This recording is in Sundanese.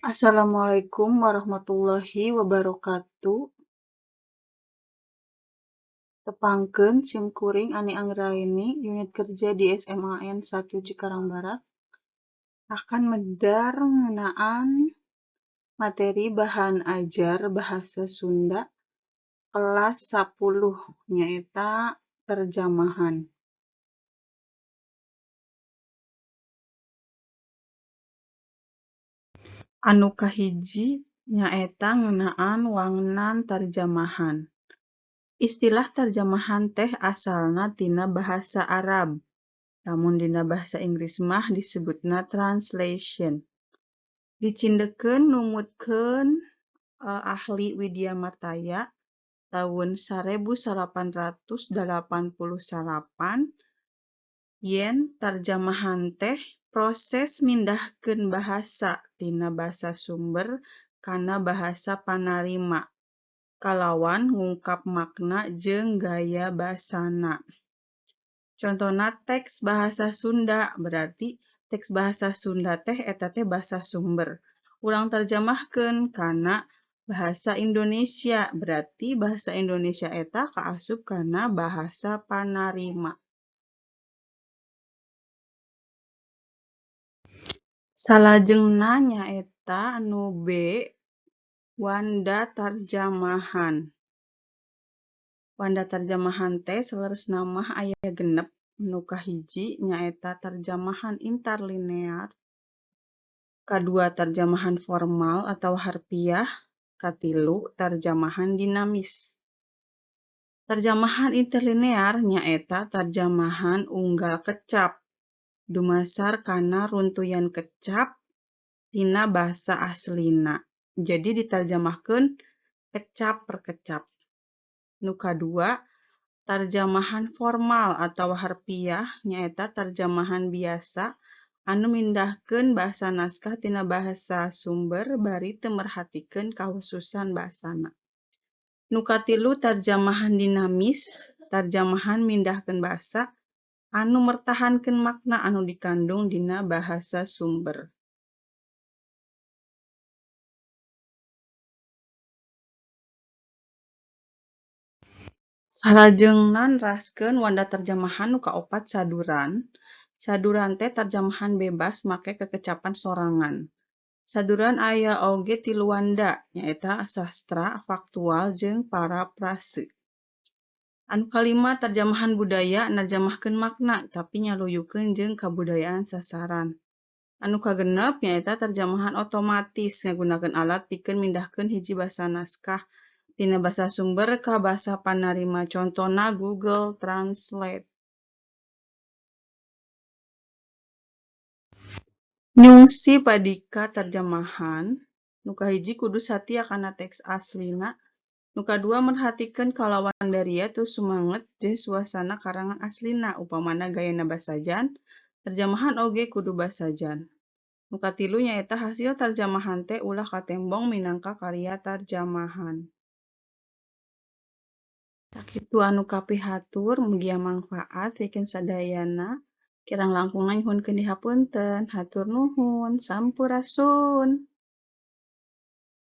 Assalamualaikum warahmatullahi wabarakatuh. Tepangkeun sim kuring Ani Anggraeni unit kerja di SMAN 1 Cikarang Barat akan medar ngeunaan materi bahan ajar bahasa Sunda kelas 10 nyaeta terjemahan. Anu kahiji nyaeta ngeunaan wangenan tarjamahan. Istilah tarjamahan teh asalna tina bahasa Arab, lamun dina bahasa Inggris mah disebutna translation. Dicindekeun numutkeun ahli Widya Martaya taun 1888 yen tarjamahan teh proses mindahkeun bahasa tina basa sumber kana bahasa panarima kalawan ngungkap makna jeung gaya basana. Contona teks bahasa Sunda, berarti teks bahasa Sunda teh eta teh basa sumber. Urang terjemahkeun kana bahasa Indonesia, berarti bahasa Indonesia eta kaasup kana bahasa panarima. Salajengna nyaeta anu B, wanda tarjamahan. Wanda tarjamahan teh saleresna mah aya genep, nu kahiji nyaeta tarjamahan interlinear, kadua tarjamahan formal atawa harfiah, katilu tarjamahan dinamis. Tarjamahan interlinear nyaeta tarjamahan unggal kecap dumasar kana runtuyan kecap tina basa aslina. Jadi ditarjamahkeun kecap per kecap. Nu kadua, tarjamahan formal atawa harfiah nyaeta tarjamahan biasa anu mindahkeun basa naskah tina bahasa sumber bari teu merhatikeun kahususan basana. Nu katilu, tarjamahan dinamis, tarjamahan mindahkeun basa anu mertahankeun makna anu dikandung dina bahasa sumber. Salajengna neraskeun wanda terjemahan nu kaopat saduran. Saduran teh terjemahan bebas make kekecapan sorangan. Saduran aya oge tilu wanda, nyaeta sastra, faktual, jeung parafrase. Anu kalima, terjemahan budaya nerjemahkeun makna tapi nyaluyukeun jeung kabudayaan sasaran. Anu kagenep nyaeta terjemahan otomatis ngagunakeun alat pikeun mindahkeun hiji basa naskah tina basa sumber ka basa panarima, contona Google Translate. Nyungsi padika terjemahan, nu kahiji kudu satia kana teks aslina, nu kadua merhatikeun kalawan daria tur sumanget jeung suasana karangan aslina, upamana gayana basajan, terjemahan oge kudu basajan. Nu katilu nyaeta hasil terjemahan teh ulah katembong minangka karya terjemahan. Sakitu anu kapihatur, mugia mangfaat pikeun sadayana. Kirang langkungna nyuhunkeun dihapunten. Hatur nuhun, sampurasun.